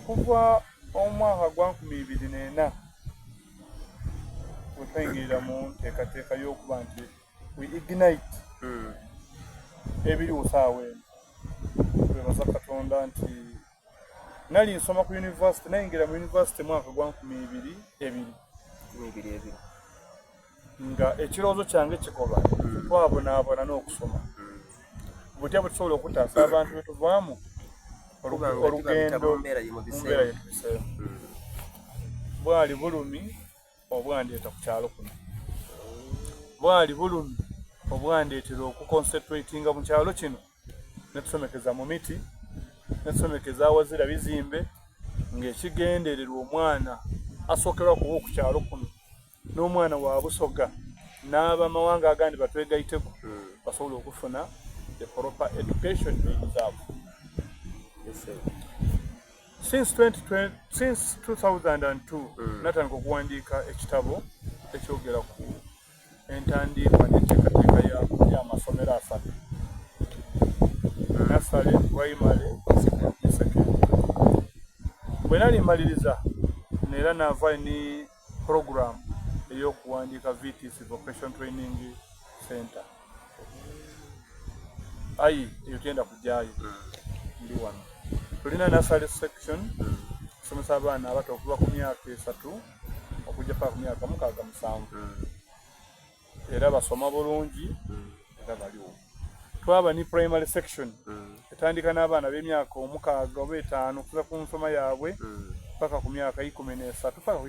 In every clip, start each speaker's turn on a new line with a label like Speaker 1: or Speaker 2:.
Speaker 1: Okuva omwaka gwa 2004 bwe twaingirira mu nteekateeka y'okuba nti we ignite ebiriwo saawa eno, twebaza Katonda nti nali nsoma ku university, naingira mu university mwaka gwa 2002 nga ekirowoozo kyange kikoba twabonaabona n'okusoma butya bwe tusobola okutaasa abantu be tuvaamu olugendo mu mbeera yetubiseemu. Bwali bulumi obwandeeta ku kyalo kuno, bwali bulumi obwandeetera okuconcentratinga mu kyalo kino netusomekeza mu miti netusomekeza awazira bizimbe ng'ekigendererwa omwana asookerwa kuba ku kyalo kuno n'omwana wa Busoga n'abamawanga agandi batwegaiteko basobola okufuna the proper education they deserve. Since 2020, since 2002 natandika okuwandiika ekitabo ekyogera ku entandiikwa n'enteekateeka y'amasomero asatu, nursery, primary ne secondary. Bwe nali mmaliriza neera naava ni program ey'okuwandiika VTC, Vocation Training Center. Ayi eyo tyenda kujaayo, ndi wano. Tulina nursery section kusomesa abaana abato okuva ku myaka 3 okujja paka ku myaka 6, 7, era basoma bulungi era baliwo. Twaba ni primary section etandika n'abaana b'emyaka 6 oba 5 okuza ku nsoma yaabwe paka ku myaka 13 paka ku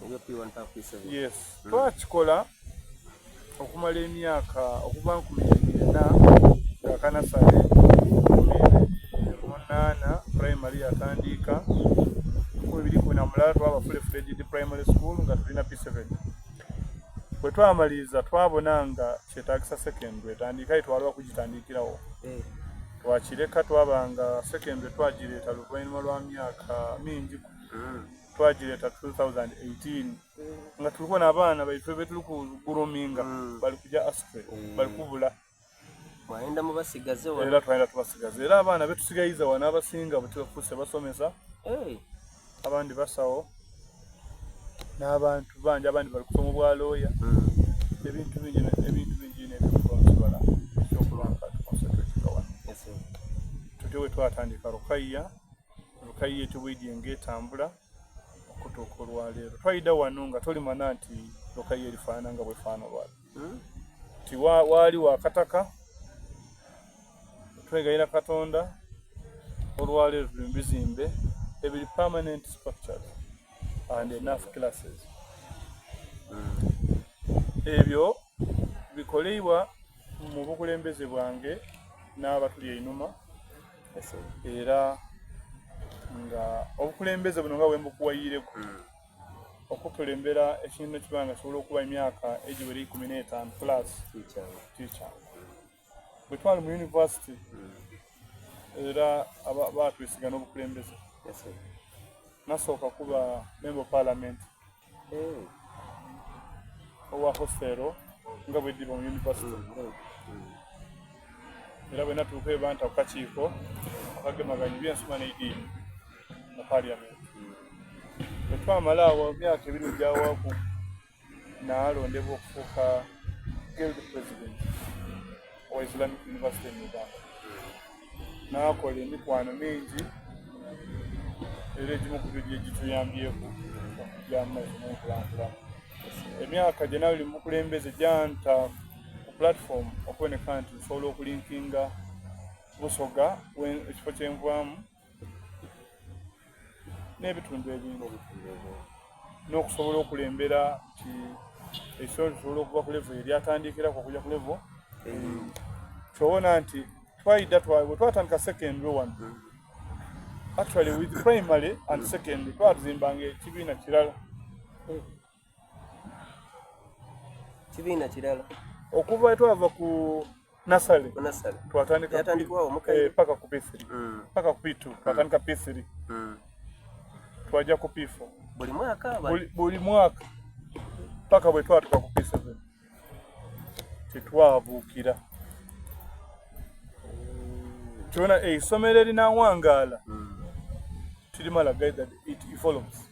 Speaker 1: 15. Yes, twakikola okumala emyaka okuva 2004 nga ka nursery, 2008 primary yatandika, 2011 twaba fully fledged primary school nga tulina P7. Bwe twamaliriza twabona nga kyetaagisa secondary etandika, aye twalwa kugitandikirawo, twakireka. Twabanga secondary twagireeta luvannyuma lwa myaka mingi, twagireeta 2018 nga tuliko n'abaana baife betuli kugroominga bali kuja astray, bali kubula.
Speaker 2: Mwayenda mubasigaze wano.
Speaker 1: Era twayenda tubasigaze, era abaana betusigayiza wano abasinga bwe tubafuuse basomesa, abandi basawo n'abantu bangi, abandi bali kusoma obwa looya, ebintu bingi, ebintu bingi n'ebikuba mu kibala ekyokuba nga tuconcentratinga wano. Tutyo bwe twatandika Rukaya. Rukaya etyo bwidye ng'etambula okutuuka olwaleero. Twayida wano nga tolimana nti Rukaya erifaanana nga bwefaana olwaleero, ti waali wakataka. Twegayira Katonda, olwaleero tuli mu bizimbe ebiri permanent structures and enough classes. Ebyo bikoleibwa mu bukulembeze bwange n'abatuli einuma, era nga obukulembeze buno nga bwembukuwayireku okukulembera ekintu ekiba nga kisobola okuba emyaka egiwera 15 plus teacher. Bwe twali mu university era batwesiga n'obukulembeze. Nasooka kuba member of parliament owa hostel nga bweddiba mu university, era bwe natuuka ebanta ku kakiiko akagemaganya ebyensoma n'ediini mu parliament. Bwe twamala awo emyaka 2 egyawaku, naalondebwa okufuuka guild president owa Islamic University in Uganda. Naakola emikwano mingi, era egimu ku byo gyegituyambyeko okujja mu maiso n'enkulankulana. Emyaka gye nali mu bukulembeze gyanta ku platform okuboneka nti nsobola okulinkinga Busoga, ekifo kyenvaamu, n'ebitundu ebindi, n'okusobola okulembera nti ekitone tusobola okuva ku level eryatandikirako okujja ku level. Kyowona nti twayida bwe twatandika secondary one, actually with primary and secondary twatuzimbanga ekibiina kirala.
Speaker 2: Kibiina kirala.
Speaker 1: Okuva twava ku nursery
Speaker 2: Ku nursery.
Speaker 1: twatandika
Speaker 2: Yatandikwawo mukaire.
Speaker 1: Paka ku P3, paka ku P2. Twatandika P3, twajja ku P4.
Speaker 2: Buli mwaka
Speaker 1: Buli mwaka paka bwe twatuka ku P7 tetwabuukira. Kyona eisomero erinawangaala. Tirimala guide that it evolves.